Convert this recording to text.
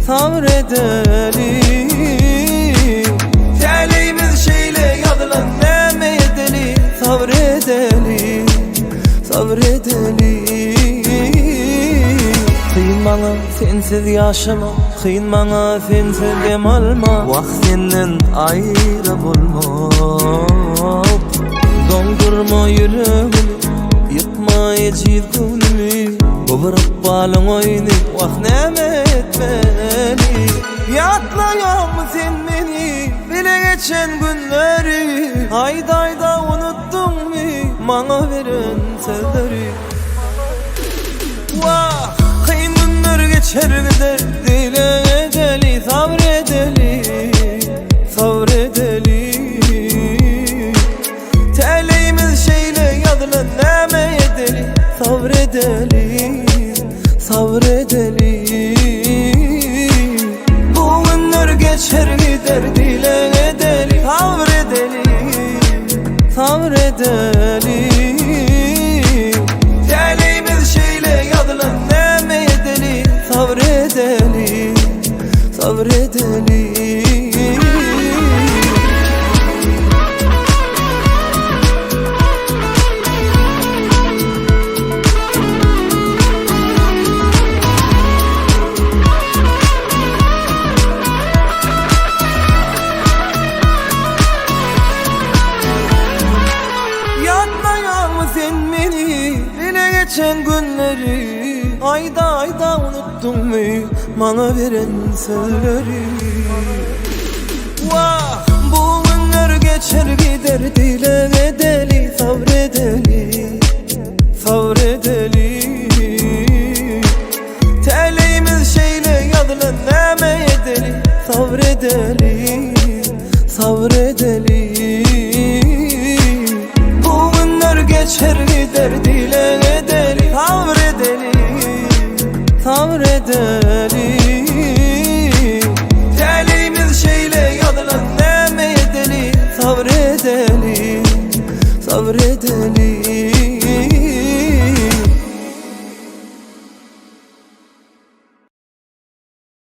Sabyr edeli. Täleýimiz şeýle ýazylan näme edeli? Sabyr edeli. Sabyr edeli. Kyn maňa sensiz ýaşamak, kyn maňa sensiz dem almak. Wah senden aýra bolmak. Doňdurma ýüregimi, ýykma ejiz göwnümi. Bu bir ykbalyň oýny, wah näme etmeli? Ýatlaýaňmy sen meni, bile geçen günleri? Aýdaýda unutdyňmy maňa beren sözleri? Wah, kyn günler geçer gider, dile edeli, sabr edeli, sabr edeli. Täleýimiz şeýle ýazylan, näme edeli, sabr edeli, sabr edeli. Bu günler geçer gider, dile edeli, sabr edeli, sabr edeli. Täleýimiz şeýle ýazylan, näme edeli, sabr edeli, sabr edeli. Ýatlaýaňmy sen meni, bile geçen günleri? Aýda-aýda unutdyňmy maňa beren sözleri? Wah, bu günler geçer gider, dileg edeli, sabr edeli, sabr edeli. Täleýimiz şeýle ýazylan, näme edeli, sabr edeli, sabr edeli. Bu günler geçer gider, dileg edeli, sabr edeli, sabr edeli. Täleýimiz şeýle ýazylan, näme edeli, sabr edeli, sabr edeli.